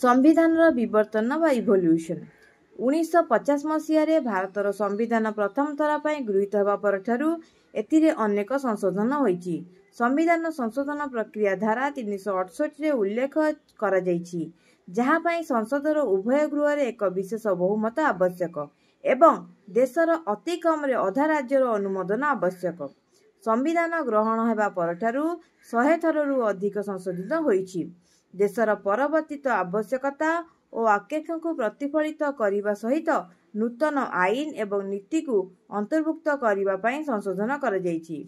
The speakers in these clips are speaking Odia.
ସମ୍ବିଧାନର ବିବର୍ତ୍ତନ ବା ଇଭଲ୍ୟୁସନ୍। 1950 ମସିହାରେ ଭାରତର ସମ୍ବିଧାନ ପ୍ରଥମ ଥର ପାଇଁ ଗୃହୀତ ହେବା ପରଠାରୁ ଏଥିରେ ଅନେକ ସଂଶୋଧନ ହୋଇଛି। ସମ୍ବିଧାନ ସଂଶୋଧନ ପ୍ରକ୍ରିୟା ଧାରା 368ରେ ଉଲ୍ଲେଖ କରାଯାଇଛି, ଯାହା ପାଇଁ ସଂସଦର ଉଭୟ ଗୃହରେ ଏକ ବିଶେଷ ବହୁମତ ଆବଶ୍ୟକ ଏବଂ ଦେଶର ଅତି କମରେ ଅଧା ରାଜ୍ୟର ଅନୁମୋଦନ ଆବଶ୍ୟକ। ସମ୍ବିଧାନ ଗ୍ରହଣ ହେବା ପରଠାରୁ 100 ଥରରୁ ଅଧିକ ସଂଶୋଧିତ ହୋଇଛି। ଦେଶର ପରିବର୍ତ୍ତିତ ଆବଶ୍ୟକତା ଓ ଆକାଂକ୍ଷାକୁ ପ୍ରତିଫଳିତ କରିବା ସହିତ ନୂତନ ଆଇନ ଏବଂ ନୀତିକୁ ଅନ୍ତର୍ଭୁକ୍ତ କରିବା ପାଇଁ ସଂଶୋଧନ କରାଯାଇଛି।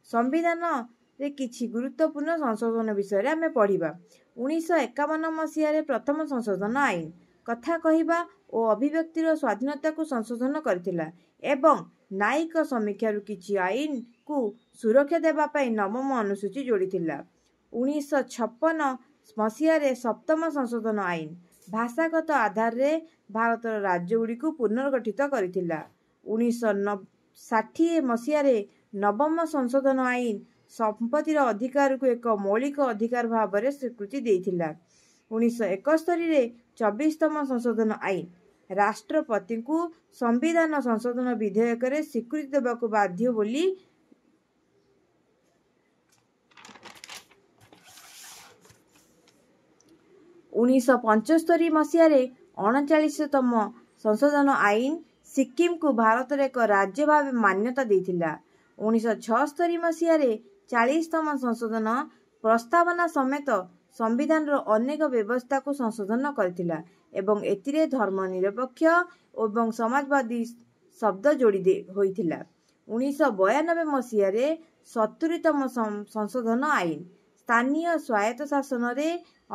ସମ୍ବିଧାନରେ କିଛି ଗୁରୁତ୍ୱପୂର୍ଣ୍ଣ ସଂଶୋଧନ ବିଷୟରେ ଆମେ ପଢ଼ିବା। 1951 ମସିହାରେ ପ୍ରଥମ ସଂଶୋଧନ ଆଇନ କଥା କହିବା ଓ ଅଭିବ୍ୟକ୍ତିର ସ୍ୱାଧୀନତାକୁ ସଂଶୋଧନ କରିଥିଲା ଏବଂ ନ୍ୟାୟିକ ସମୀକ୍ଷାରୁ କିଛି ଆଇନକୁ ସୁରକ୍ଷା ଦେବା ପାଇଁ ନବମ ଅନୁସୂଚୀ ଯୋଡ଼ିଥିଲା। 1956 ମସିହାରେ ସପ୍ତମ ସଂଶୋଧନ ଆଇନ ଭାଷାଗତ ଆଧାରରେ ଭାରତର ରାଜ୍ୟଗୁଡ଼ିକୁ ପୁନର୍ଗଠିତ କରିଥିଲା। 1960 ମସିହାରେ ନବମ ସଂଶୋଧନ ଆଇନ ସମ୍ପତ୍ତିର ଅଧିକାରକୁ ଏକ ମୌଳିକ ଅଧିକାର ଭାବରେ ସ୍ୱୀକୃତି ଦେଇଥିଲା। 1971ରେ 24ତମ ସଂଶୋଧନ ଆଇନ ରାଷ୍ଟ୍ରପତିଙ୍କୁ ସମ୍ବିଧାନ ସଂଶୋଧନ ବିଧେୟକରେ ସ୍ୱୀକୃତି ଦେବାକୁ ବାଧ୍ୟ ବୋଲି 1975 ମସିହାରେ 39ତମ ସଂଶୋଧନ ଆଇନ ସିକିମକୁ ଭାରତର ଏକ ରାଜ୍ୟ ଭାବେ ମାନ୍ୟତା ଦେଇଥିଲା। 1976 ମସିହାରେ 40ତମ ସଂଶୋଧନ ପ୍ରସ୍ତାବନା ସମେତ ସମ୍ବିଧାନର ଅନେକ ବ୍ୟବସ୍ଥାକୁ ସଂଶୋଧନ କରିଥିଲା ଏବଂ ଏଥିରେ ଧର୍ମନିରପେକ୍ଷ ଏବଂ ସମାଜବାଦୀ ଶବ୍ଦ ଯୋଡ଼ି ହୋଇଥିଲା। 1992 ମସିହାରେ 70ତମ ସଂଶୋଧନ ଆଇନ ସ୍ଥାନୀୟ ସ୍ୱାୟତ୍ତ ଶାସନରେ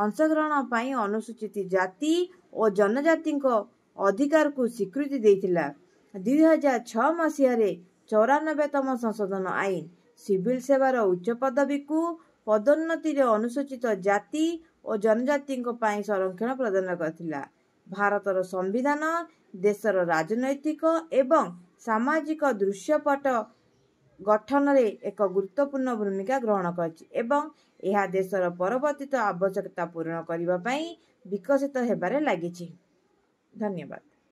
ଅଂଶଗ୍ରହଣ ପାଇଁ ଅନୁସୂଚିତ ଜାତି ଓ ଜନଜାତିଙ୍କ ଅଧିକାରକୁ ସ୍ୱୀକୃତି ଦେଇଥିଲା। 2006 ମସିହାରେ 94ତମ ସଂଶୋଧନ ଆଇନ ସିଭିଲ ସେବାର ଉଚ୍ଚ ପଦବୀକୁ ପଦୋନ୍ନତିରେ ଅନୁସୂଚିତ ଜାତି ଓ ଜନଜାତିଙ୍କ ପାଇଁ ସଂରକ୍ଷଣ ପ୍ରଦାନ କରିଥିଲା। ଭାରତର ସମ୍ବିଧାନ ଦେଶର ରାଜନୈତିକ ଏବଂ ସାମାଜିକ ଦୃଶ୍ୟପଟ ଗଠନରେ ଏକ ଗୁରୁତ୍ୱପୂର୍ଣ୍ଣ ଭୂମିକା ଗ୍ରହଣ କରିଛି ଏବଂ ଏହା ଦେଶର ପରିବର୍ତ୍ତିତ ଆବଶ୍ୟକତା ପୂରଣ କରିବା ପାଇଁ ବିକଶିତ ହେବାରେ ଲାଗିଛି। ଧନ୍ୟବାଦ।